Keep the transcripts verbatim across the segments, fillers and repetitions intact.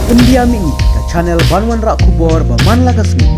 Pyndiam ïa ngi ka channel ban wanrah khubor ba man la ka sngi.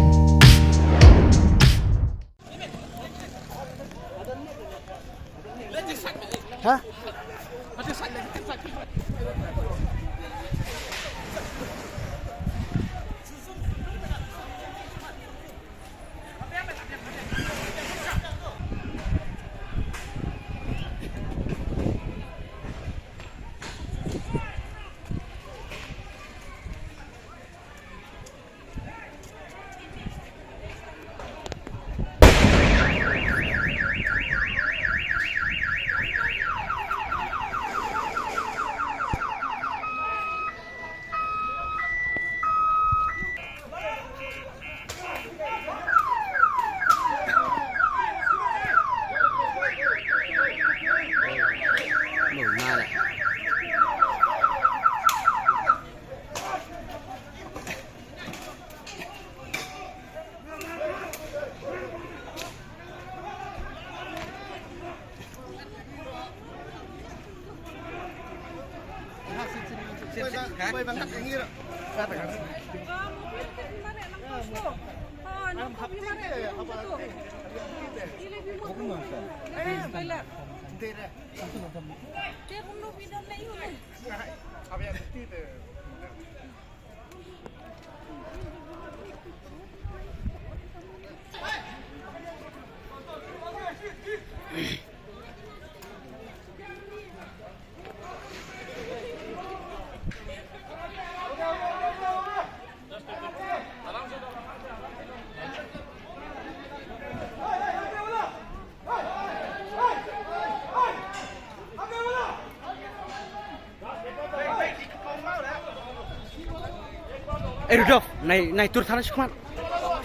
Eh, Rudolf, nai, nai tur thana shikmat.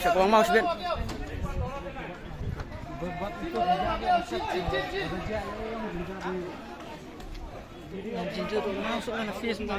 Shakwa mau shibit. Jinjur mau sok na face mau.